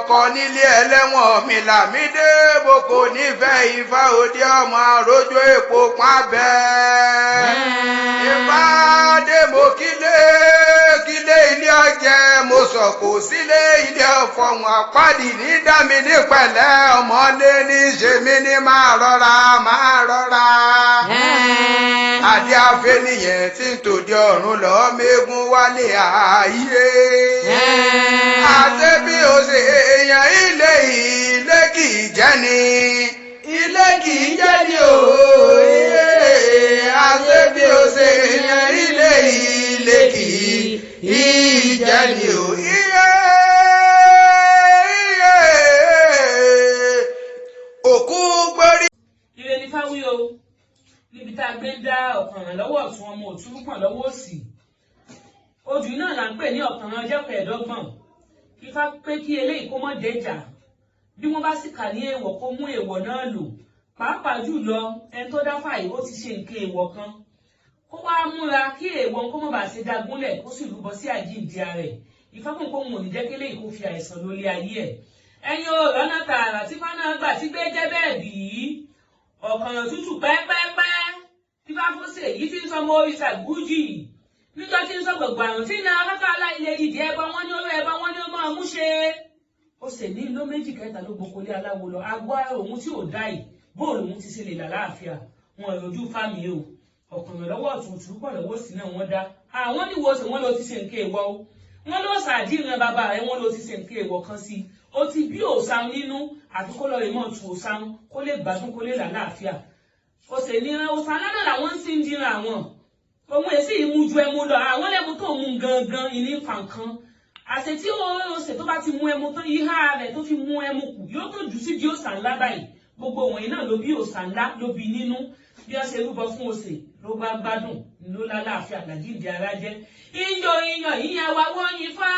Ọkọ nílé ẹlẹ́wọ̀n mi làmídé boko nífẹ̀ẹ́ Ifá òde ọmọ àròjọ èpo pàbẹ́. Ifá dé mo kílé kílé ilé ọjẹ́ mo sọ kò sílé ilé ọ̀fọ̀hún àpáàdì ní dámi ní pẹ̀lẹ́ ọmọlé ní ṣe mí ní máa rọra máa rọra. Adé afẹ́ nìyẹn tí ń tòde ọ̀run lọ́ọ́ mẹ́gun wálé ayé. Àti bí o ṣe èèyàn ilé ilé kì í jẹ́ ni ilé kì í jẹ́ ni òye. Àti bí o ṣe èèyàn ilé ilé kì í jẹ́ ni òye. Òkú gbórí. Ire ní fáwí o, níbi tá a gbé ń dá ọ̀kànràn lọ́wọ́ ọ̀tún ọmọ òtún pọ̀n lọ́wọ́ òsì. Odù náà là ń pè ní ọ̀kànràn ọjọ́ kẹẹ̀ẹ́dọ́gbọ̀n. Ifá pé kí eléyìí kó mọ́ dẹ́jà. Bí wọ́n bá sì kà ní èèwọ̀ kó mú èèwọ̀ náà lò. Pàápàá jùlọ ẹni tó dáfà yìí ó ti ṣe nǹkan èèwọ̀ kan. Kó wá múra kí èèwọ̀ kó mọ̀ bá ṣe dagúnlẹ̀ kó sì rúbọ sí àjíǹde ara ẹ̀. Ifá kò kó wọn ò ní jẹ́ kí eléyìí kó fi àìsàn lórí ayé ẹ̀. Ẹ̀yin ò lọ́nà tààrà tí fáná gbà tí gbé jẹ́ bẹ́ẹ̀ bì í. Ọ̀kànràn tútù pẹ́pẹ́pẹ́. Ifá fún ṣèyí tí ń sọmọ òrìṣà gújì. Níjọ́ tí ń sọ gbogbo àrùn tí ń na akáká aláìlè dìde ẹbọ wọn ní oró ẹbọ wọn ní ó máa mú ṣe. Ó sì ní ló méjì kẹta ló gboko lé aláwo lọ. Agbó ara òun tí ò dá yìí bóòlù òun ti ṣe lè là láàfíà. Wọn ìrojú fámi o. Ọ̀kànràn lọ́wọ́ ọ̀tún òtún pọ̀ lọ́wọ́ òsì náà wọ́n dá. Àwọn níwò ṣe wọ́n lọ ti ṣe nǹkan èèwọ̀ o. Wọ́n ló ṣàdíran bàbá rẹ̀ wọ́n ló ti ṣe nǹkan èèwọ̀ kan sí i. Ó ti bí òòṣà nínú àti kó lọ rè mọ́ tu òòṣà kó lè gbádùn kó lè là láàfíà. Ó sì ní òòṣà náà làwọn ń sìn dínra àwọn. Òun èsì yìí mú ju ẹmu lọ, àwọn lẹ́mu tó mú gangan ìní nǹkan. Àṣẹ tí ó ṣe tó bá ti mú ẹmu tán, ìhà rẹ̀ tó fi mú ẹmu kù yóò tó jù sí di òòṣà ńlá báyìí. Gbogbo wọ̀nyí náà ló bí òòṣà ńlá ló bí nínú. Bí wọ́n ṣe rúbọ fún òsè ló bá gbádùn ló lálàáfíà làjíǹde ara jẹ́. Iyọ̀ iyọ̀ ìyẹn wa wọ́n yin fá.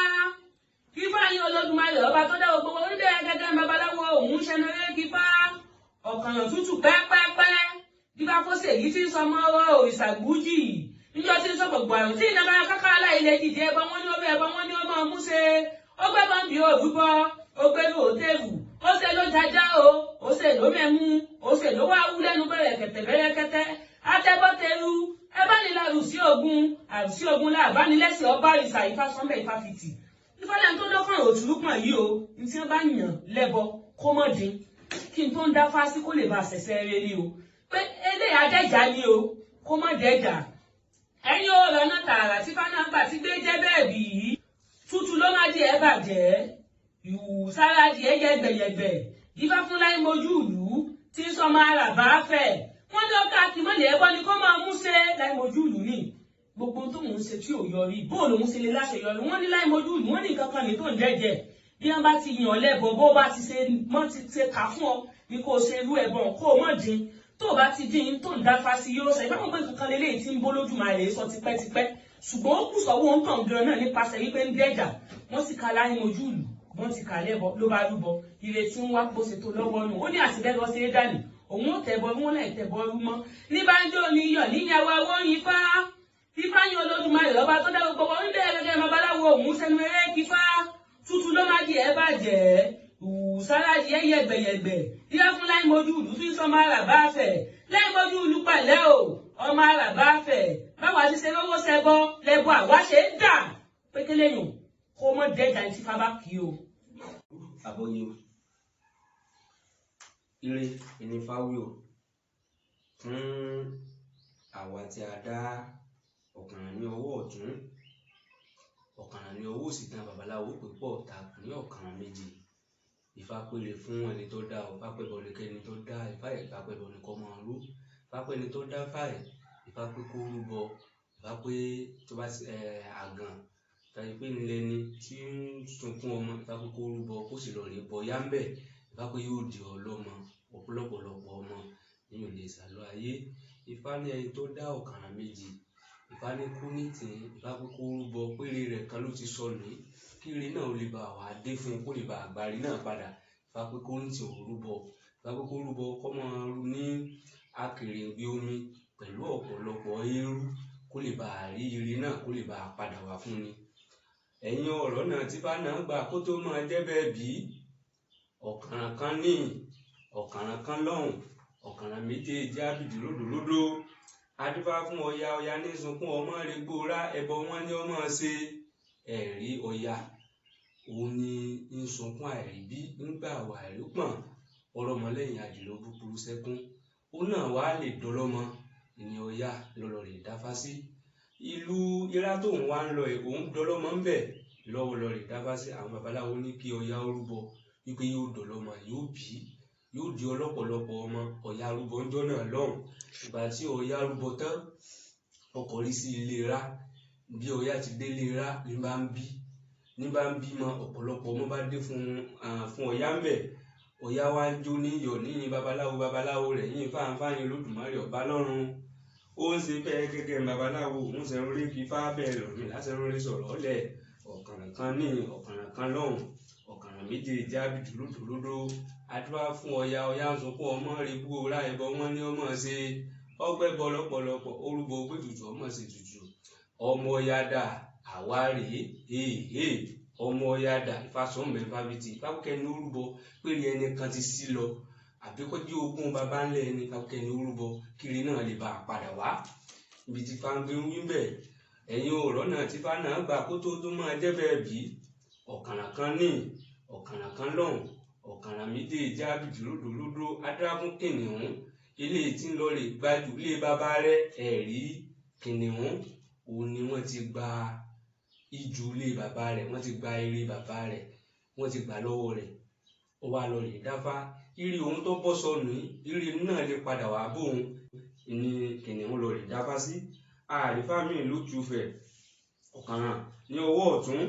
Ifá yín Olódùmarè ọba tó dá gbogbo orílẹ̀ gẹ́gẹ́ babaláwo òun ṣẹnurẹ́ kífá. Ọ̀kànràn tútù pẹ́pẹ́pẹ́. Díbá fọ́sẹ̀ yìí tí ń sọmọ ọwọ́ òrìṣà gbújì. Níjọ́ tí ń sọ gbogbo àrùn tí ìnáwó káká aláìlẹ̀ dìde ẹbọ wọn ní ọbẹ̀ ẹbọ wọn ní ọmọ ọmú ṣe. Ó gbẹ́ bọ́ǹbì òrúbọ, ó gbẹ́rù òtẹ́rù, ó ṣe ló jájá o, ó ṣe ló mẹ́mú, ó ṣe ló wá wú lẹ́nu bẹ̀rẹ̀kẹ̀tẹ̀ bẹ̀rẹ̀kẹ̀tẹ̀. Atẹ́bọ́tẹ́rú, ẹ bá ní lárùsí ogun, àrùsí ogun láàbánilẹ́sẹ̀ ọba ìsà Ifá sọ́nbẹ̀ Ifá fìtì. Ifá lẹ́nu tó dọ́kàn òtúrúpọ̀n yìí o, ní tí wọ́n bá yàn lẹ́bọ kó mọ̀ dín. Kí n tó ń dá fásí kó lè bá àṣẹṣẹ rẹ ni o. Pé eléyà adẹ́jà ni o, kó mọ̀ dẹ́jà. Ẹ̀yin ò rọ̀nà tààrà tí fáná gbà tí gbé jẹ́ bẹ́ẹ̀ bì í. Tútù ló má di ẹ bàjẹ́. Ìwùsára di ẹ yẹgbẹ̀yẹgbẹ̀. Ifá fún láì mojú ìlú tí ń sọmọ ara bá fẹ̀. Wọ́n ní ọkọ akímọ̀lẹ̀ ẹbọ ni kó máa mú ṣe láì mojú ìlú ni. Gbogbo tó ń ṣe tí ò yọrí, bóòlù òun ṣe lè láṣeyọrí. Wọ́n ní láì mojú ìlú, wọ́n ní nǹkan kan ní tó ń jẹ́jẹ́. Bí wọ́n bá ti yàn lẹ́bọ, bó bá ti ṣe mọ́ ti ṣe kà fún ọ ni kó o ṣe irú ẹbọ kó o mọ̀ dín. Tó o bá ti dín tó ń dáfá sí yóò ṣe. Ìfẹ́ mọ̀ pé nǹkan lélẹ́yìí tí ń bó lójú máa lè sọ tipẹ́tipẹ́. Ṣùgbọ́n ó kù sọ́wọ́ ń tàn gan náà nípasẹ̀ wípé ń dẹ́jà. Wọ́n sì ka láì mojú ìlú, wọ́n ti kà lẹ́bọ ló bá rúbọ. Ire tí ń wá bó ṣe tó lọ́wọ́ nù. Ó ní àṣìbẹ́bọ ṣe é dànù. Òun ò tẹ̀bọ bí wọ́n láì tẹ̀bọ rú mọ́. Ní bá ń jó ní iyọ̀ níyàwó awó yin fá. Ifá yín Olódùmarè ọba tó dá gbogbo orílẹ̀ gẹ́gẹ́ babaláwo òun sẹ́nu eré kífá. Tútù ló má di ẹ bàjẹ́. Ìwùsára di ẹ yẹgbẹ̀yẹgbẹ̀. Díẹ̀ fún láì mojú ìlú tí ń sọmọ ara bá fẹ̀. Láì mojú ìlú pẹ̀lẹ́ o, ọmọ ara bá fẹ̀. Báwa ti ṣe lówó ṣẹbọ lẹ́bọ àwa ṣe ń dà. Pékélé yùn kó mọ́ dẹ́jà ní tífá bá kí o. Àbọ̀yé o, ire ìnífá wí o fún àwa tí a dá ọ̀kànràn ní ọwọ́ ọ̀tún, ọ̀kànràn ní ọwọ́ òsì tán babaláwo pè pọ̀ ta ní ọ̀kànràn méjì. Ifá péré fún ẹni tó dá o, Ifá pẹ́bọ ní kẹ́ni tó dá Ifá, Ifá pẹ́bọ ní kó máa rú. Ifá pé ẹni tó dá fáì, Ifá pé kó rúbọ. Ifá pé tó bá àgàn tàbí pé ńlẹ̀ ni tí ń sunkún ọmọ, Ifá pé kó rúbọ kó sì lọ rè bọ yáńbẹ̀. Ifá pé yóò di ọlọ́mọ ọ̀pọ̀lọpọ̀lọpọ̀ ọmọ ní ò lè sàlọ́ ayé. Ifá ní ẹni tó dá ọ̀kànràn méjì, Ifá ní kú ní tì í, Ifá pé kó rúbọ péré rẹ̀ kan ló ti sọnù yìí, kí ire náà ó lè bá wà dé fún un kó lè bá àgbárí náà padà. Ifá pé kó ní tì ó rúbọ. Ifá pé kó rúbọ kó máa rú ní akèrèǹgbè omi pẹ̀lú ọ̀pọ̀lọpọ̀ eérú kó lè bá rí ire náà kó lè bá padà wá fún ni. Ẹ̀yin ọ̀rọ̀ náà tí bá náà gbà kó tó máa jẹ́ bẹ́ẹ̀ bí. Ọ̀kànràn kan ní ọ̀kànràn kan lọ́hùn, ọ̀kànràn méjèèjì ábìdí lódòlódó. Adífá fún Ọya, Ọya ní sunkún ọmọ rẹ̀ gbóra ẹbọ wọn ní ọmọ ṣe. Ẹ̀rí Ọya òun ni ń sunkún àìríbí ńgbà wà àìrípọ̀n ọlọ́mọlẹ́yìn àdìrẹ búburú sẹ́kún. Ó náà wàá lè dọlọ́mọ ní Ọya lọ́lọ́ rè dáfá sí. Ìlú Irá tóun wá ń lọ ẹ̀ òun dọlọ́mọ ń bẹ̀ lọ́wọ́ lọ rè dáfá sí. Àwọn babaláwo ní kí Ọya ó rúbọ wípé yóò dọlọ́mọ, yóò bí, yóò di ọlọ́pọ̀lọpọ̀ ọmọ. Ọya rúbọ ńjọ́ náà lọ́hùn. Ìgbà tí Ọya rúbọ tán, ó kọrí sí ilé Irá. Bí Ọya ti délé Irá ní bá ń bí, ní bá ń bímọ, ọ̀pọ̀lọpọ̀ ọmọ bá dé fún fún Ọya ń bẹ̀. Ọya wá ń jó níyọ̀ níyìn babaláwo, babaláwo rẹ̀ yìn fáńfáyín Olódùmarè ọba lọ́run. Ó ń ṣe bẹ́ẹ̀ gẹ́gẹ́ babaláwo, òun ṣẹ̀rún rí kí fá bẹ́ẹ̀ lọ́rùn lásẹ̀rún rí sọ̀rọ̀ ọ̀lẹ̀. Ọ̀kànràn kan ní ọ̀kànràn kan lọ́hùn, ọ̀kànràn méjèèjì ábìdí lódòlódó. Adúlá fún Ọya, Ọya ń sunkún ọmọ rẹ̀ bú orá ẹbọ wọn ní ọmọ ṣe. Ọgbẹ́bọ lọ́pọ̀lọpọ̀, orúbọ ògbétutù ọmọ ṣe tutù. Ọmọ Ọya dà, àwa rèé, èèyè. Ọmọ Ọya dà, Ifásọ̀nbẹ̀ Fábítì. Ifákúkẹ́ ní orúbọ péré ẹni kan ti sí lọ. Àbí kó jẹ́ ogún baba ńlẹ̀ ẹni, Ifákúkẹ́ ní orúbọ kiri náà lè bá a padà wá. Ibi tí Ifá ń gbé wí bẹ̀. Ẹ̀yin òrọ̀ náà tí Ifá náà gbà kó tó tó máa jẹ́ bẹ́ẹ̀ bí. Ọ̀kànràn kan ní ọ̀kànràn kan lọ́hùn, ọ̀kànràn méjèèjì ábìdí lódòlódó. Adúlá fún kìnìún ilé tí ń lọ rè gbájú ilé bàbá rẹ̀. Ẹ̀rí kìnìún òun ni wọ́n ti gba ijù ilé bàbá rẹ̀, wọ́n ti gba eré bàbá rẹ̀, wọ́n ti gbà lọ́wọ́ rẹ̀. Ó wá lọ rè dáfá. Ire òun tó bọ́ sọnù yìí, ire náà lè padà wá bóun ni kìnìún lọ rè dáfá sí. Àrífá mi ló tufẹ̀. Ọ̀kànràn ní ọwọ́ ọ̀tún,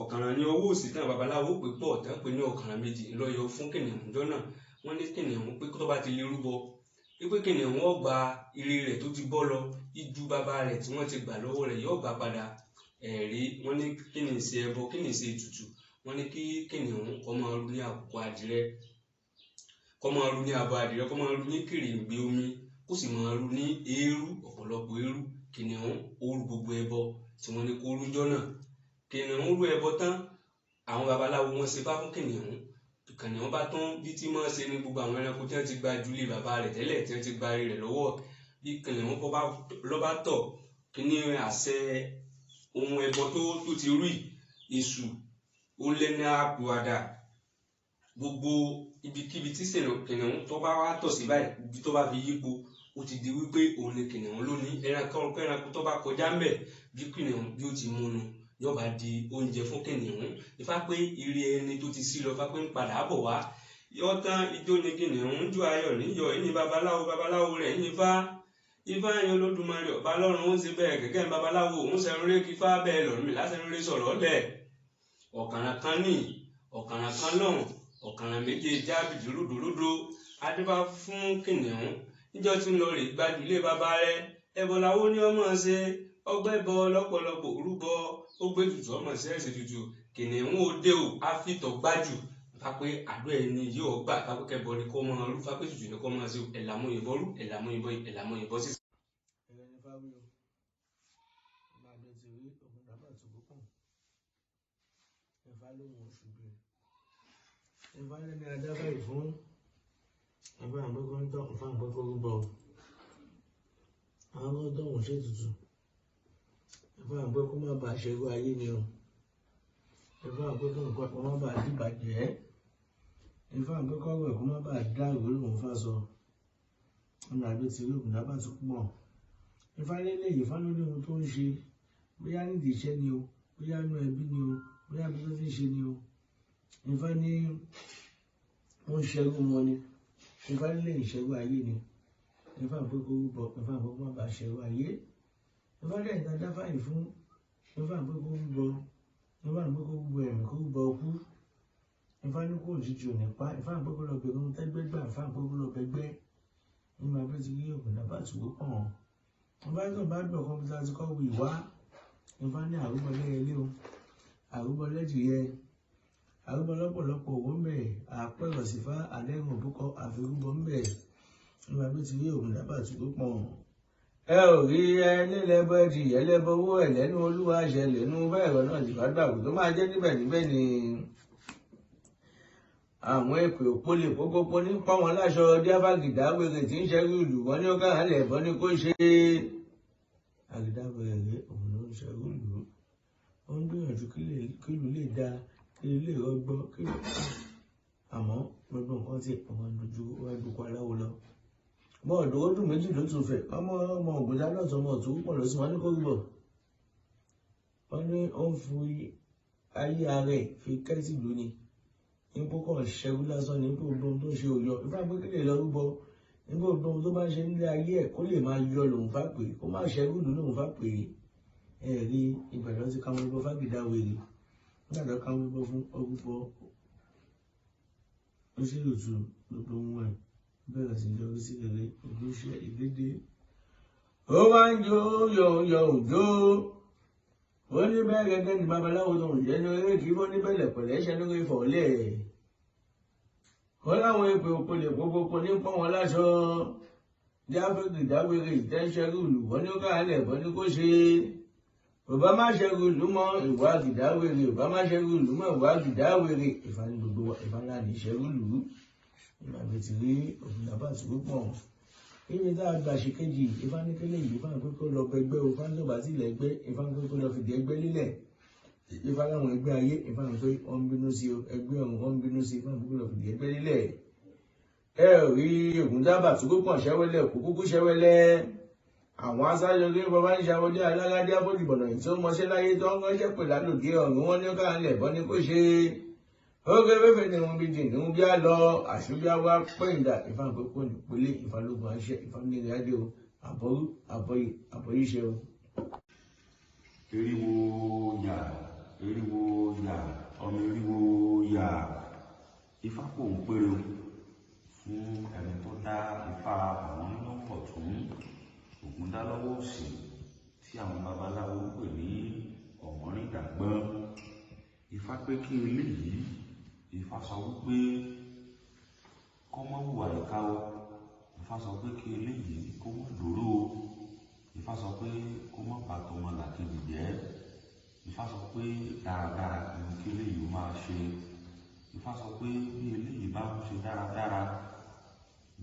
ọ̀kànràn ní ọwọ́ òsì tán babaláwo pè pọ̀ tán pé ní ọ̀kànràn méjì lọ́yọ̀ fún kìnìún jọ́ náà. Wọ́n ní kìnìún pé tó bá ti lè rúbọ, wípé kìnìún ó gba ire rẹ̀ tó ti bọ́ lọ, ijú bàbá rẹ̀ tí wọ́n ti gbà lọ́wọ́ rẹ̀ yóò gbà padà. Ẹ̀rí wọ́n ní kí ni ṣe ẹbọ, kí ni ṣe ètùtù. Wọ́n ní kí kìnìún kó máa ru ní àkùkọ adìrẹ, kó máa ru ní abo adìrẹ, kó máa ru ní kèrèǹgbè omi, kó sì máa ru ní eérú, ọ̀pọ̀lọpọ̀ eérú. Kìnìún ó rú gbogbo ẹbọ tí wọ́n ní kó rú jọ́ náà. Kìnìún rú ẹbọ tán, àwọn babaláwo wọ́n ṣe fá fún kìnìún. Kìnìún bá tán bí tí máa ṣe ní gbogbo àwọn ẹranko tí wọ́n ti gba júlé bàbá rẹ̀ tẹ́lẹ̀, tí wọ́n ti gba ire rẹ̀ lọ́wọ́. Bí kìnìún ló bá tọ̀, kíní àṣẹ ohun ẹbọ tó ti rú yìí, èṣù ó lé ní àpòàdà. Gbogbo ibikíbi tí kìnìún tó bá wá tọ̀ sí báyìí, ibi tó bá fi yípo, ó ti di wípé òun ni kìnìún lónìí. Ẹranko kẹ́ranko tó bá kọjá ń bẹ̀, bí kìnìún bí ó ti múnu, yóò bá di oúnjẹ fún kìnìún. Ifá pé ire ẹni tó ti sí lọ, Ifá pé ń padà bọ̀ wá. Yọ tán ijó ni kìnìún ń jó ayọ̀ níyọ̀, ẹ̀yìn babaláwo, babaláwo rẹ̀ ẹ̀yìn Ifá. Ifá yẹn Olódùmarè ọba lọ́run ó ń ṣe bẹ́ẹ̀ gẹ́gẹ́ babaláwo òun ṣẹrun ré kí Ifá bẹ́ẹ̀ lọ́run mi lásẹrun ré sọ̀rọ̀ lẹ̀. Ọ̀kànràn kan ní ọ̀kànràn kan lọ́hùn, ọ̀kànràn méjèèjì ábìdí lódòlódó. Adébá fún kìnìún níjọ́ tí ń lọ rè gbájú ilé bàbá rẹ̀. Ẹbọ làwo ní ọmọ ṣe, ọgbẹ́bọ lọ́pọ̀lọpọ̀ rúbọ, ó gbé tutù ọmọ ṣe ẹ̀sìn tutù. Kìnìún ó dé o, á fìtọ̀ gbájú. Ifá pé àdó ẹni yóò gbà, Ifá pé kẹbọ ni kó máa rú, Ifá pé tutù ni kó máa ṣe. Ẹ̀làmú ìbọn rú, ẹ̀làmú ìbọn, ẹ̀làmú ìbọn sísè. Ẹ̀rẹ́ ní Fáwí o, máa bẹ ti rí ògùn dábàá tó pọ̀. Ifá lóhùn oṣù bíi. Ifá lẹ́ni adáfà yìí fún Ifá àgbẹ̀kọ́ ń tọ́, Ifá àgbẹ̀kọ́ rúbọ. Àwọn kan tó ń ṣètùtù. Ifá àgbẹ̀kọ́ má bàa ṣerú ayé ni o. Ifá àgbẹ̀kọ́ nǹkan kó má bàa dìbàjẹ́. Ifá àgbẹ̀kọ́ rẹ̀ kó má bàa dàrú lòun fà sọ. Ọ̀nà àbí ti rí ògùn dábàá tó pọ̀. Ifá lélẹ̀ yìí, Ifá ló ní ohun tó ń ṣe. Bóyá nídìí iṣẹ́ ni o, bóyá inú ẹbí ni o, bóyá ibi tó ti ń ṣe ni o. Ifá ní ó ń ṣerú wọn ni. Ifá lélẹ̀ ìṣerú ayé ni. Ifá pé kó rúbọ, Ifá pé kó má bàa ṣerú ayé. Ifá lẹ́yìn tá a dáfá yìí fún, Ifá pé kó rúbọ, Ifá pé kó rúbọ ẹ̀mí, kó rúbọ ọkú. Ifá ní kó òjijì ò ní pa, Ifá pé kó lọ bẹ̀rù ohun tẹ́gbẹ́ gbà, Ifá pé kó lọ bẹgbẹ́. Nígbà pé ti rí ògùn dábàá tó pọ̀. Ifá tó bá gbọ̀ kọ́mpútà ti kọ́ wí wá. Ifá ní àrúbọ lẹ́yẹlé o, àrúbọ lẹ́dìyẹ, àrúbọ lọ́pọ̀lọpọ̀ òwò ń bẹ̀, àpẹ̀rọ̀ sífá àdẹ́rùn òbúkọ àfirúbọ ń bẹ̀. Nígbà pé ti rí ògùn dábàá tó pọ̀. Ẹ ò rí ẹni lẹ́bọ̀ ẹdìyẹ lẹ́bọ̀ owó ẹ̀lẹ́nu olúwa ṣẹlẹ̀ nú bẹ́ẹ̀ rọ náà jìbá gbàgbé tó máa jẹ́ níbẹ̀ níbẹ̀ ni. Àwọn èpè òpólè pópópó ní pọ́n wọn láṣọ díáfàgìdá wèrè tí ń ṣẹ́rú ìlú wọn ní ó kàn lẹ̀ bọ́ ní kó ṣe. Àgìdá wèrè rèé, òun ló ń ṣẹ́rú ìlú. Ó ń gbìyànjú kílù lè dáa, kílù lè rọgbọ, kílù. Àmọ́ gbogbo nǹkan tí ọmọ dojú wá dúkọ aláwo lọ. Bọ́ọ̀dù ó dùn méjì ló tún fẹ̀. Ọmọ ọmọ Ògúndá lọ́tọ̀ ọmọ ọ̀tún pọ̀ lọ́sùn wọn ní kó gbọ̀. Wọ́n ní ó ń fi ayé ara ẹ̀ fi kẹ́sì lónìí. Nípò kàn ṣẹ́rú lásán ní nípò gbogbo ohun tó ń ṣe òyọ. Ifá pé kí lè lọ rúbọ. Nípò gbogbo ohun tó bá ń ṣe nílé ayé ẹ̀ kó lè máa yọ lòun fà pé kó má ṣẹ́rú ìlú lòun fà pé. Ẹ rí ìgbàdàn ti káwọn ẹbọ fágìdá wèrè. Nígbà tó káwọn ẹbọ fún ọrúbọ, ó sì rùtù gbogbo ohun ẹ̀ bẹ̀rẹ̀ sí yọrí sí rere ìlú iṣẹ́ ìlédè. Ó wá ń jó yọ̀ yọ̀ òjó. Ó ní bẹ́ẹ̀ gẹ́gẹ́ ni babaláwo tó ń jẹ́ ní eré kí wọ́n ní bẹ̀lẹ̀ pẹ̀lẹ́ ṣẹ́ lórí ìfọ̀lẹ́. Ó láwọn èpè òpolè pópópó ní pọ́n wọn láṣọ. Jáfẹ́kì dáwéré ìtẹ́ṣẹ́rú ìlú wọ́n ní ó káàlẹ̀ bọ́ ní kó ṣe. Bàbá má ṣẹ́rú ìlú mọ́ ìwà gìdáwéré, bàbá má ṣẹ́rú ìlú mọ́ ìwà gìdáwéré. Ìfà ní gbogbo wa, ìfà ńlá ní ìṣẹ́rú ìlú. Ìgbà tó ti rí Ògúndàbà tó pọ̀. Ibi tá a gbà ṣe kejì, Ifá ní kélé yìí, Ifá ní pé kó lọ bẹgbẹ́ o, Ifá ní tó bá sí ilẹ̀ ẹgbẹ́, Ifá ní pé kó lọ fìdí ẹgbẹ́ lílẹ̀. Ifá láwọn ẹgbẹ́ ayé, Ifá ní pé wọ́n ń bínú sí o, ẹgbẹ́ ọ̀run wọ́n ń bínú sí, Ifá ní pé kó lọ fìdí ẹgbẹ́ lílẹ̀. Ẹ rí Ògúndàbà tó pọ̀ ṣẹ́wẹ́lẹ̀, kó kúkú ṣẹ́wẹ́lẹ̀. Àwọn aṣáájú orí bàbá ń ṣàwọlé aláládé àfojúbọ̀nà yìí tó mọṣẹ́ láyé tó ń ránṣẹ́ pè lálòdì ọ̀run wọn ní káàlẹ̀ bọ́ ní kó ṣe. Oge fẹ́fẹ́ ni wọn bí jìn ní bí á lọ àṣùbí àwa pẹ̀yìndà Ifá àkókò nípele Ifá lógun àṣẹ Ifá nílẹ̀ adé o àbọ̀rú àbọ̀yè àbọ̀yíṣẹ́ o. Eriwo yà, eriwo yà, ọmọ eriwo yà. Ifá kò ń péré o fún ẹni tó dá Ifá àwọn lọ́wọ́ ọ̀tún, Ògúndá lọ́wọ́ òsì tí àwọn babaláwo ń pè ní ọ̀mọ́rìndàgbọ́n. Ifá pé kí eléyìí, Ifá sọ wípé kó má hùwà ìkà o. Ifá sọ pé kí eléyìí kó má dòró o. Ifá sọ pé kó má bà tọmọlàkejì jẹ́. Ifá sọ pé dáradára ni kí eléyìí ó máa ṣe. Ifá sọ pé bí eléyìí bá ń ṣe dáradára,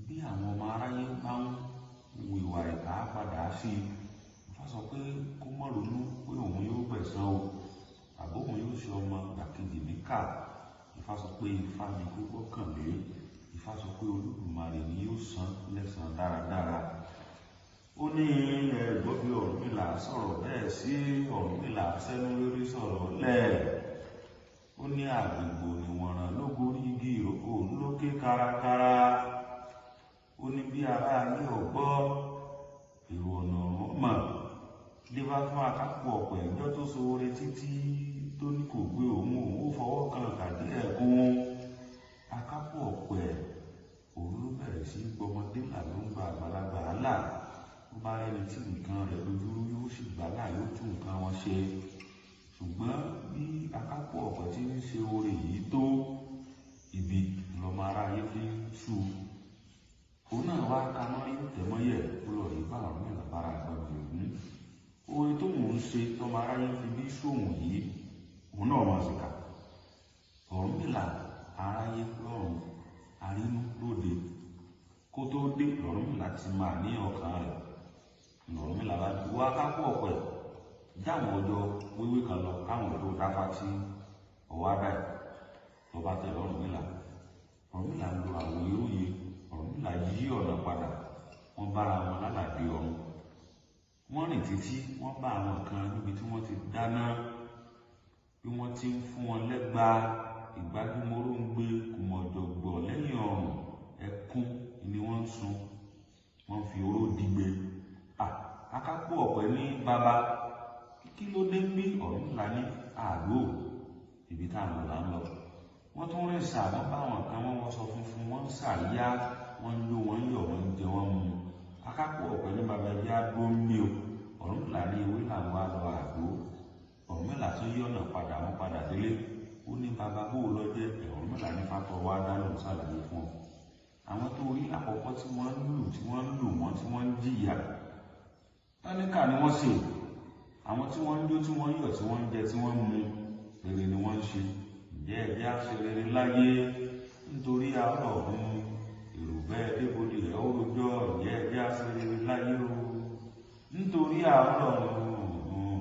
bí àwọn ọmọ aráyé bá ń hu ìwà ìkà padà sí i. Ifá sọ pé kó má ronú pé òun yóò gbẹ̀san o, àbó òun yóò ṣe ọmọ làkejì níkà. Ifá sọ pé Ifá ni kó gbọ́kànlé. Ifá sọ pé Olódùmarè ni yóò san lẹ́san dáradára. Ó ní ẹ̀gbọ́n bí Ọ̀rúnmìlà sọ̀rọ̀ bẹ́ẹ̀ sí Ọ̀rúnmìlà sẹ́nu lórí sọ̀rọ̀ lẹ̀. Ó ní àgbègbè òníwọ̀nràn ló gorí igi ìrókò lókè kárakára. Ó ní bí ará ayé ọ̀gbọ́ èrò ọ̀nà ọ̀run mọ̀. Débá fún akápò ọ̀pọ̀ ẹ̀jọ́ tó ṣoore títí tó ní kò gbé òun òun ó fọwọ́ kan kàdé ẹ̀kún. Akápò ọ̀pẹ òun ló bẹ̀rẹ̀ sí gbọmọdé là ló ń gba àgbàlagbà là. Ó bá rẹ́ni tí nǹkan rẹ̀ lójúrú yóò sì gbà là yóò tún nǹkan wọn ṣe. Ṣùgbọ́n bí akápò ọ̀pẹ tí ń ṣe oore yìí tó, ibi lọmọ aráyé fi ń ṣú. Òun náà wá ka mọ́rí tẹ̀mọ́yẹ̀ ó lọ rí bá Ọ̀rúnmìlà bára àgbàdo ògún. Oore tó mò ń ṣe tọmọ aráyé fi bí sóhun yìí, òun náà máa ṣèkà. Ọ̀rúnmìlà aráyé lọ́run arínú lóde. Kó tó dé lọ̀rúnmìlà ti máa ní ọkàn rẹ̀. Lọ̀rúnmìlà bá ní wá kápò ọ̀pẹ jáwọn ọjọ́ wíwé kan lọ káwọn tó dáfá tí ọwọ́ á báyìí. Lọ́ba tẹ̀ lọ́rúnmìlà. Ọ̀rúnmìlà ń lo àwọn eróye. Ọ̀rúnmìlà yí ọ̀nà padà. Wọ́n bára wọn lálàdé ọ̀run. Wọ́n rìn títí wọ́n bá àwọn kan níbi tí wọ́n ti dáná. Bí wọ́n ti ń fún wọn lẹ́gba ìgbájúmọ́ró ń gbé kùmọ̀jọ̀gbọ̀ lẹ́yìn ọ̀run ẹkún ni wọ́n ń sun. Wọ́n fi oró digbe. Akápò ọ̀pẹ ní bàbá kí ló dé bí Ọ̀rúnmìlà ní àgbo ibi tá à ń lọ là ń lọ. Wọ́n tún rìn sà, wọ́n bá àwọn kan wọ́n wọṣọ funfun, wọ́n ń sàríyá, wọ́n ń jó, wọ́n ń yọ̀, wọ́n ń jẹ, wọ́n ń mu. Akápò ọ̀pẹ ní bàbá ẹjẹ́ àgbo ń bí o. Ọ̀rúnmìlà ní ewé làwọn á lọ àgbo. Ọ̀rúnmìlà tún yí ọ̀nà padà, wọ́n padà délé. Ó ní bàbá bó lọ jẹ́. Ọ̀rúnmìlà ní fátọ̀ wá dáná ṣàlàyé fún ọ. Àwọn tó rí àkọ́kọ́ tí wọ́n ń lù, tí wọ́n ń lù wọ́n, tí wọ́n ń jìyà, táníkà ni wọ́n ṣe. Àwọn tí wọ́n ń jó, tí wọ́n ń yọ̀, tí wọ́n ń jẹ, tí wọ́n ń mu, rere ni wọ́n ń ṣe. Ǹjẹ́ ẹ̀jẹ̀ á ṣe rere láyé? Nítorí àárọ̀ ọ̀run èrò bẹ́ẹ̀ débodè ẹ̀ ó rojọ́ ìyẹ́ ẹjẹ́ àṣírí láyé o. Nítorí àárọ̀ ọ̀run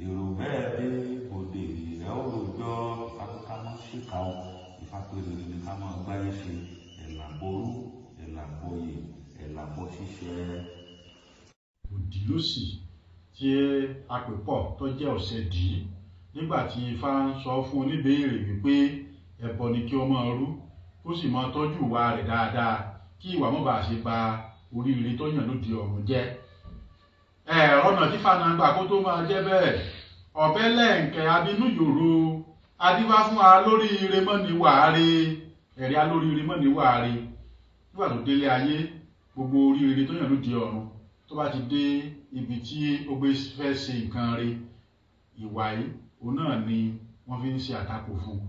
èrò bẹ́ẹ̀ débodè ẹ̀ ó rojọ́. Ifá pé ká má ṣèkà o. Ifá pé rere ni ká máa gbáyé ṣe. Ẹ̀là ború, ẹ̀là bọyè, ẹ̀là bọ ṣíṣẹ. Òdì lósì tí a pè pọ̀ tó jẹ́ ọ̀sẹ̀ dì í nígbà tí Ifá ń sọ fún oníbèèrè wípé ẹbọ ni kí ó máa rú, kó sì máa tọ́jú ìwà rẹ̀ dáadáa kí ìwà má bàa ṣe ba oríire tó yàn lóde ọ̀run jẹ́. Ọ̀nà tí fana gbà kó tó máa jẹ́ bẹ́ẹ̀, ọ̀bẹ lẹ́ǹkẹ́ abínú yòrò adífá fún wa lórí ire mọ́ ní wàáre, ẹ̀rí alórí ire mọ́ ní wàáre. Nígbà tó délé ayé, gbogbo oríire tó yàn lóde ọ̀run tó bá ti dé ibi tí ó gbé fẹ́ ṣe nǹkan re, ìwà yìí òun náà ni wọ́n fi ń ṣe àtakò fún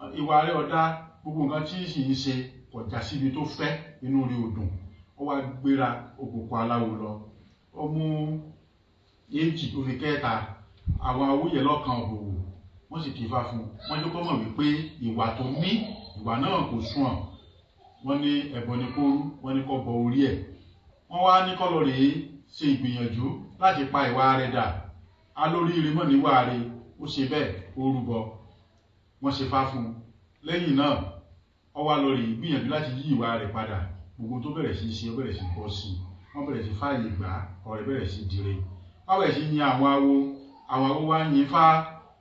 un. Ìwà rẹ̀ ọ̀dá, gbogbo nǹkan tí sì ń ṣe kò já síbi tó fẹ́, inú rẹ̀ ò dùn. Ó wá gbéra òkùnkùn aláwo lọ. Ó mú èjì ó fi kẹta, àwọn awúyẹ̀ lọ́kàn òwò, wọ́n sì kì í fá fún un. Wọ́n jẹ́ kó mọ̀ wípé ìwà tó ní, ìwà náà kò sunwọ̀n. Wọ́n ní ẹbọ ni kó rú, wọ́n ní kó bọ orí ẹ̀. Wọ́n wá ní kó lọ rèé ṣe ìgbìyànjú láti pa ìwà rẹ̀ dà. Alóríire mọ̀ níwà rẹ̀, ó ṣe bẹ́ẹ̀, ó rúbọ. Wọ́n ṣe fá fún un. Lẹ́yìn náà, ó wá lọ rèé gbìyànjú láti yí ìwà rẹ̀ padà. Gbogbo tó bẹ̀rẹ̀ sí í ṣe, ó bẹ̀rẹ̀ sí í bọ́ sí i. Wọ́n bẹ̀rẹ̀ sí fààyè gbà, ọ̀rẹ́ bẹ̀rẹ̀ sí dire. Wọ́n bẹ̀rẹ̀ sí yin àwọn awo, àwọn awo wá yin fá.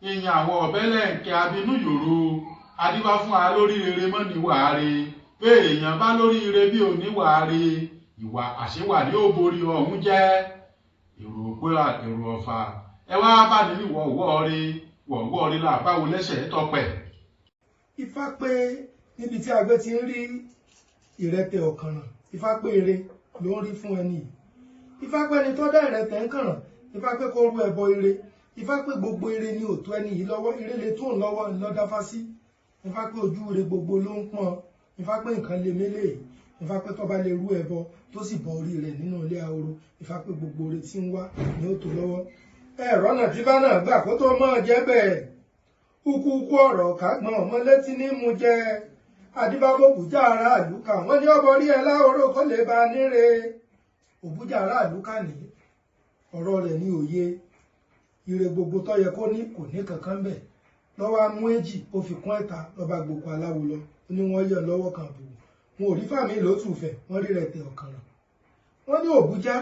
Yin àwọn ọ̀bẹ lẹ́ǹkẹ́ abínú yòrò. Adífá fún wa lórí rere mọ́ níwà rẹ̀. Pé èèyàn bá lórí ire bí ò níwà rẹ̀, ìwà àṣewà ni ó borí ọ̀hún jẹ́. Èrò òpóra, èrò ọ̀fà. Ẹ wá bá ní ní wọ̀wọ́ rí, wọ̀wọ́ rí là báwo lẹ́sẹ̀ tọpẹ̀. Ifá pé níbi tí agbé ti ń rí ìrẹtẹ̀ ọ̀kànràn, Ifá pé ire ló ń rí fún ẹni yìí. Ifá pé ẹni tó dá ìrẹtẹ̀ ń kànràn, Ifá pé kó rú ẹbọ ire. Ifá pé gbogbo ire ni òtó ẹni yìí lọ́wọ́, ire lè tó òun lọ́wọ́ ńlọ́dáfá sí. Ifá pé ojú ire gbogbo ló ń pọ́n. Ifá pé nǹkan lè mélèé. Ifá pé tó bá lè rú ẹbọ tó sì bọ orí rẹ̀ nínú ilé ahoro, Ifá pé gbogbo ire tí ń wá ni ó tó lọ́wọ́. Ẹ̀rọ náà tí bá náà gbà kó tó mọ́ jẹ́ bẹ́ẹ̀. Kúkú ọ̀rọ̀ kágbọ́n ọmọ létí ní mú jẹ. Adíbábòbújá ará àlùkà, wọ́n ní ọbọ rí ẹ láhoro kó lè bá a níre. Òbújá ará àlùkà ní ọ̀rọ̀ rẹ̀ ní òye. Ire gbogbo tó yẹ kó ní kò ní kankan bẹ̀. Lọ́wọ́ á mú èjì ó fi kún ẹ̀ta lọ́ba gbòkó aláwo lọ. Ó ní wọ́n yọ̀ lọ́wọ́ kan àbùkù. Wọn ò rí fàmí lótùfẹ̀, wọ́n rí rẹ̀tẹ̀ ọ̀kànràn. Wọ́n ní òbújá,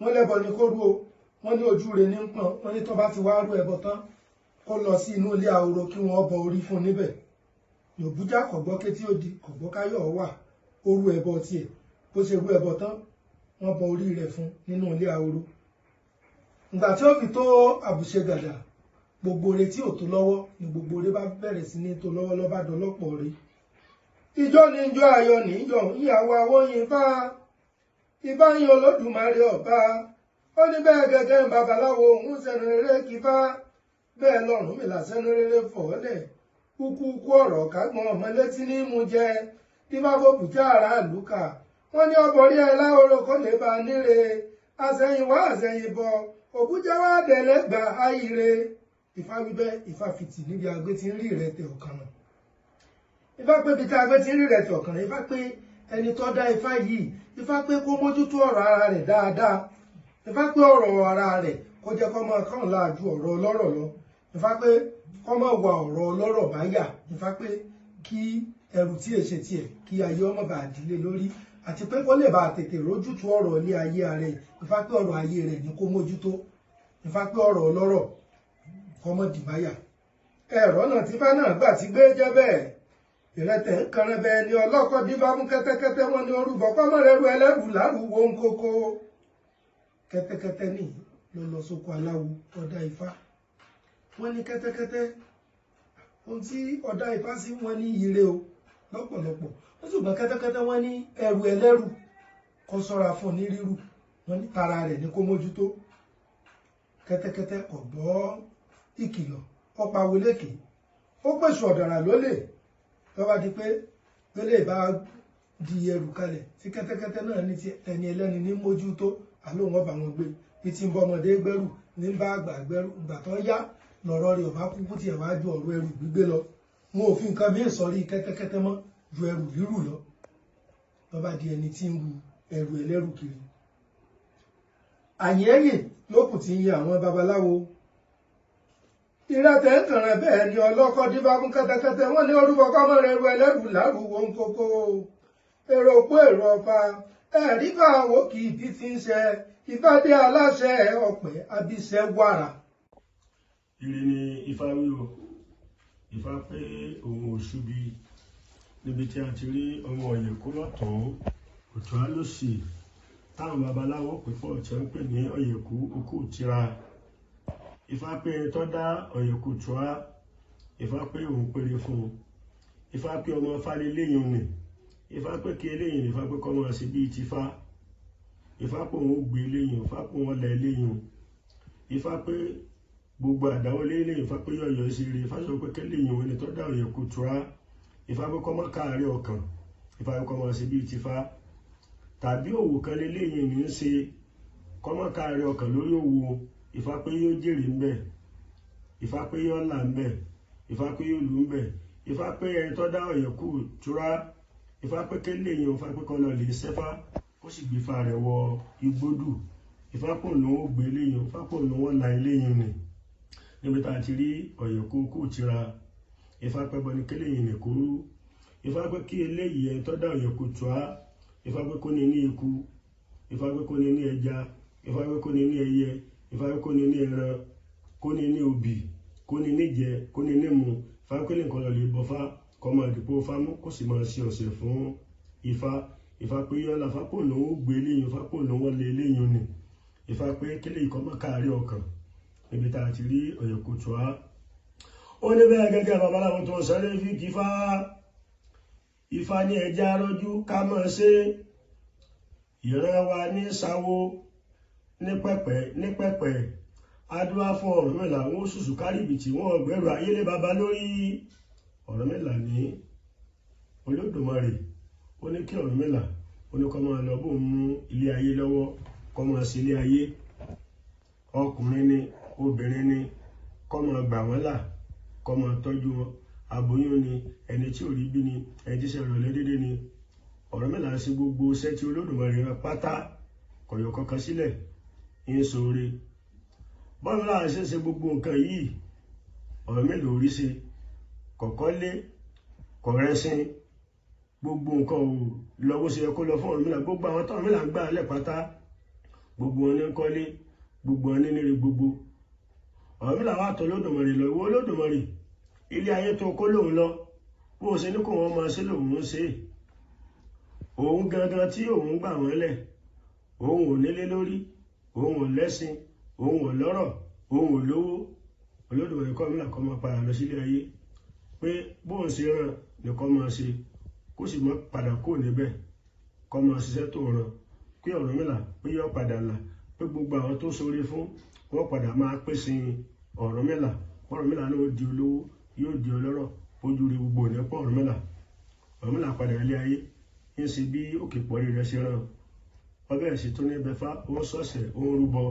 wọ́n lẹ́bọ ni kó rú o. Wọ́n ní ojú rẹ̀ ní pọ́n, wọ́n ní tó bá ti wá rú ẹbọ tán, kó lọ sí inú ilé ahoro kí wọ́n bọ orí fún un níbẹ̀. Òbújá kò gbọ́ kétí ó di, kò gbọ́ káyọ̀ wà, ó rú ẹbọ tiẹ̀. Bó ṣe rú ẹbọ tán, wọ́n bọ orí rẹ̀ fún nínú ilé ahoro. Ìgbà tí ó fi tó àbùṣe gàdà, gbogbo ore tí ò tó lọ́wọ́ ni gbogbo ore bá bẹ̀rẹ̀ sí ní tó lọ́wọ́ lọ́ba dọlọ́pọ̀ ore. Ijó ni ijó ayọ̀ ní yọ̀, ìyàwó awóyin bá Ifá yin Olódùmarè ọba. Ó ní bẹ́ẹ̀ gẹ́gẹ́ ń babaláwo òun sẹ́nu rere kífá, bẹ́ẹ̀ lọ́rùn mi là sẹ́nu rere fọ̀ọ́lẹ̀. Kúkú kú ọ̀rọ̀ kágbọ́n ọmọ létí ní mú jẹ. Dífá fòbùjá ará àlùkà, wọ́n ní ọbọ̀ rí ẹ láhoro kó lè bá a níre. Àsẹ̀yìnwá àsẹ̀yìnbọ̀, òbújá wá dẹ̀lẹ́gbà ayire. Ifá wí bẹ́ẹ̀, Ifá fìtì níbi agbé tí ń rí ìrẹtẹ̀ ọ̀kànràn. Ifá pé ibi tí agbé tí ń rí ìrẹtẹ̀ ọ̀kànràn, Ifá pé ẹni tó dá Ifá yìí, Ifá pé kó mójútó ọ̀rọ̀ ara rẹ̀ dáadáa. Ifá pé ọ̀rọ̀ ara rẹ̀ kó jẹ́ kó máa kàn láàjú ọ̀rọ̀ ọlọ́rọ̀ lọ. Ifá pé kó máa wà ọ̀rọ̀ ọlọ́rọ̀ báyà. Ifá pé kí ẹrù tí èṣe tiẹ̀ kí ayé ọmọ bá dìlé lórí, àti pé kó lè bá tètè rójútu ọ̀rọ̀ ilé ayé rẹ̀. Ifá pé ọ̀rọ̀ ayé rẹ̀ ni kó mójútó. Ifá pé ọ̀rọ̀ ọlọ́rọ̀ kó má dì báyà. Ẹ̀rọ náà tí bá náà gbà tí gbé jẹ́ bẹ́ẹ̀. Ìrẹtẹ̀ ń kanrẹ́ bẹ́ẹ̀ ni ọlọ́kọ̀ dífá mú kẹ́tẹ́kẹ́tẹ́, wọn ní orúbọ kọ́mọ́ rẹ̀ rú ẹlẹ́rù lárúwó ń kókó. Kẹ́tẹ́kẹ́tẹ́ ní ló lọ sóko aláwo ọ̀dà Ifá. Wọ́n ní kẹ́tẹ́kẹ́tẹ́ ohun tí ọ̀dà Ifá sí wọ́n ní ire o lọ́pọ̀lọpọ̀. Ó ṣùgbọ́n kẹ́tẹ́kẹ́tẹ́ wọ́n ní ẹrù ẹlẹ́rù kó ṣọ́ra fún ní rírù, wọ́n ní tara rẹ̀ ní kó mójútó. Kẹ́tẹ́kẹ́tẹ́ kò gbọ́ ìkìlọ̀, ó pa wọlékè, ó pèsè ọ̀dàrà lólè. Tó bá di pé pélé bá di ẹrù kalẹ̀ tí kẹ́tẹ́kẹ́tẹ́ náà ní ti ẹni ẹlẹ́ni ní mójútó, àlóhùn ọba wọn gbé bí ti ń bọ́ ọmọdé gbẹ́rù ní bá àgbà gbẹ́rù. Ìgbà tó yá lọ̀rọ̀ rẹ̀ ọba kúkú tiẹ̀ wá ju ọ̀rọ̀ ẹrù gbígbé lọ. Wọn ò fi nǹkan míì sọrí kẹ́tẹ́kẹ́tẹ́ mọ́. ju ẹrù rírù lọ. Ló bá di ẹni tí ń ru ẹrù ẹlẹ́rù kiri. Àyẹ́yè lókùn tí ń yẹ àwọn babaláwo. Ìrẹtẹ̀ ń kànràn bẹ́ẹ̀ ni ọlọ́kọ́ dífá fún kẹ́tẹ́kẹ́tẹ́. Wọ́n ní orúkọ kọ́mọ rẹ̀ ru ẹlẹ́rù lárúwó ń kókó. Èrò òpó èrò ọ̀fà ẹ̀rí bá wò kì í bí ti ń ṣe ìfádé aláṣẹ ọ̀pẹ abiṣẹ́ wàrà. Ire ni Ifá wí o. Ifá pé òun ò ṣubi níbi tí a ti rí ọmọ ọ̀yẹ̀kú lọ́tún, òtún á lòsì, táwọn babaláwo pè pọ̀ tí wọ́n ń pè ní ọ̀yẹ̀kú okú tira. Ifá pé ẹni tó dá ọ̀yẹ̀kú tura, Ifá pé òun péré fún un. Ifá pé ọmọ Fáléléyìn nì. Ifá pé kí eléyìn ní, Ifá pé kọ́ máa ṣe bíi tifá. Ifá pé òun ó gbé eléyìn, Ifá pé òun ọ̀la eléyìn. Ifá pé gbogbo àdáwọlé eléyìn, Ifá pé yọ̀yọ̀ sí ire. Ifá sọ pé kéléyìn òun ẹni tó dá ọ̀yẹ̀kú tura. Ifá pé kọ́ máa káàárẹ̀ ọkàn. Ifá pé kọ́ máa ṣe bíi tifá. Tàbí òwò kan léléyìn ní í ṣe, kọ́ máa káàárẹ̀ ọkàn lórí òwò. Ifá pé yóò jèrè ńbẹ̀. Ifá pé yóò là ńbẹ̀. Ifá pé yóò lù ńbẹ̀. Ifá pé ẹni tó dá ọ̀yẹ̀kú tura, Ifá pé kéléyìn, Ifá pé kọ́ lọ lè ṣẹ́fá, kó sì gbé ifá rẹ̀ wọ igbódù. Ifá pò lòun ó gbé eléyìn, Ifá pò lòun ó la eléyìn nì. Níbi tá a ti rí ọ̀yẹ̀kú kú tira, Ifá pé bọ́ ni kéléyìn nì kó rú. Ifá pé kí eléyìí ẹni tó dá ọ̀yẹ̀kú tura, Ifá pé kó ní ní eku, Ifá pé kó ní ní ẹja, Ifá pé kó ní ní ẹyẹ, Ifá pé kó ní ní ẹran, kó ní ní obì, kó ní ní jẹ, kó ní ní mu. Ifá pé nìkan lọ lè bọfá, kó máa dìpọ̀ fámú, kó sì máa ṣe ọ̀sẹ̀ fún Ifá. Ifá pé yọ́lá, Ifá pò lòun ó gbé eléyìn, Ifá pò lòun ó lé eléyìn nì. Ifá pé kéléyìí kó má káàárẹ̀ ọkàn. Níbi tá a ti rí ọ̀yẹ̀kú tura. Ó ní bẹ́ẹ̀ gẹ́gẹ́ babaláwo tó ń sáré fi kífá. Ifá ní ẹja rọ́jú ká máa ṣe. Ìran wa ní sáwó ní pẹ̀pẹ̀ ní pẹ̀pẹ̀. Adúlá fún Ọ̀rúnmìlà, wọn ó ṣùṣù kárìbìtì, wọn ọ̀gbẹ́rù ayélé baba lórí. Ọ̀rúnmìlà ní Olódùmarè. Ó ní kí Ọ̀rúnmìlà, ó ní kó máa lọ bóun mú ilé ayé lọ́wọ́, kó máa ṣe ilé ayé. Ọkùnrin ni, obìnrin ni, kó máa gbà wọ́n là, kó máa tọ́jú wọn. Aboyún ni, ẹni tí ò rí bí ni, ẹni tí ṣe ìrọ̀lẹ́ dédé ni. Ọ̀rúnmìlà ṣe gbogbo iṣẹ́ tí Olódùmarè rán pátá, kò yọ kankan sílẹ̀, ń ṣoore. Bọ́ọ̀rúnmìlà ṣe ṣe gbogbo nǹkan yìí, Ọ̀rúnmìlà ò rí ṣe, kò kọ́lé, kò rẹ́sìn, gbogbo nǹkan ò lọ bó ṣe yẹ kó lọ fún Ọ̀rúnmìlà. Gbogbo àwọn tó Ọ̀rúnmìlà ń gbà lẹ̀ pátá, gbogbo wọn ní ń kọ́lé, gbogbo wọn ní níre gbogbo. Ọ̀rúnmìlà wá tọ̀ Olódùmarè lọ, ìwọ Olódùmarè, ilé ayé tó kó lòun lọ, bó o ṣe ní kó wọn máa ṣe lòun ń ṣe. Òun gangan tí òun gbà wọ́n lẹ̀, òun ò nílé lórí, òun ò lẹ́sìn, òun ò lọ́rọ̀, òun ò lówó. Olódùmarè kọ́ Ọ̀rúnmìlà kó máa padà lọ sílé ayé, pé bóun ṣe rán ni kó máa ṣe, kó sì má padà kúrò níbẹ̀, kó máa ṣiṣẹ́ tó rán, pé Ọ̀rúnmìlà pé yó padà là, pé gbogbo àwọn tó ṣoore fún wọ́n padà máa pèsè Ọ̀rúnmìlà. Ọ̀rúnmìlà náà ó di olówó, yóò di ọlọ́rọ̀, ojú rí gbogbo òní pọ̀ Ọ̀rúnmìlà. Ọ̀rúnmìlà padà ilé ayé, ń ṣe bí òkè pọ̀rí rẹ̀ ṣe rán. Ọbẹ̀ ẹ̀sìn tó ní bẹfá, ó ń ṣọ̀ṣẹ̀, ó ń rúbọ,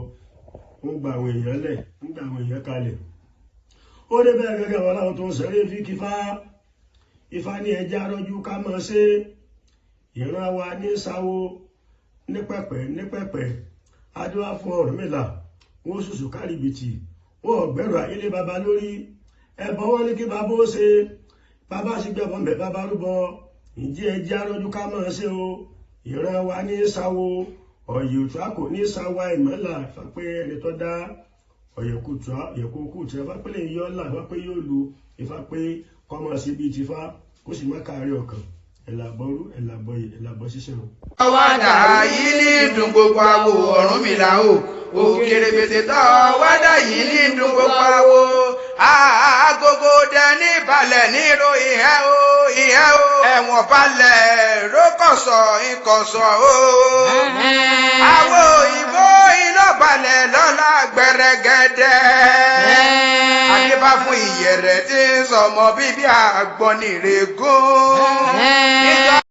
ó ń gba àwọn èèyàn lẹ̀, ń gba àwọn èèyàn kalẹ̀. Ó ní bẹ́ẹ̀ gẹ́gẹ́ wọn láwọn tó ń sẹ́rí fi kífá. Ifá ní ẹja rọ́jú ká máa ṣe. Ìran wa ní sáwó ní pẹ̀pẹ̀ ní pẹ̀pẹ̀. Adúlá fún Ọ̀rúnmìlà, wọ́n ṣùṣù kárìbìtì, wọ́n ọ̀gbẹ́rù ayélé baba lórí. Ẹbọ wọn ní kí baba ó ṣe, baba sì gbẹ̀bọ̀ mbẹ̀ baba rúbọ. Ǹjẹ́ ẹja rọ́jú ká máa ṣe o. Ìran wa ní sáwó, ọ̀yẹ̀ òtúrá kò ní sáwá ìmọ̀lá. Ifá pé ẹni tó dá ọ̀yẹ̀kú tura, ọ̀yẹ̀kú kú tura, Ifá pé lè yọ ọ́ là, Ifá pé yóò lu, Ifá pé kọ́ máa ṣe bíi tifá, kó sì má káàárẹ̀ ọkàn. Ẹ̀làbọ̀rú, ẹ̀làbọ̀yè, ẹ̀làbọ̀ ṣíṣẹ́ o. Wádà yìí ní dùn gbogbo àwò Ọ̀rúnmìlà o. Òkèrè gbèsè tọ́ wádà yìí ní dùn gbogbo àwò. Agogo dẹ ní balẹ̀ níro ìhẹ́ o, ìhẹ́ o. Ẹ̀wọ̀n balẹ̀ rókọ̀sọ̀ ìkọ̀sọ̀ o. Àwo òyìnbó iná balẹ̀ lọ́la gbẹrẹgẹdẹ. Adébá fún ìyẹ̀rẹ̀ tí ń sọmọ bíbí àgbọnnìrègún.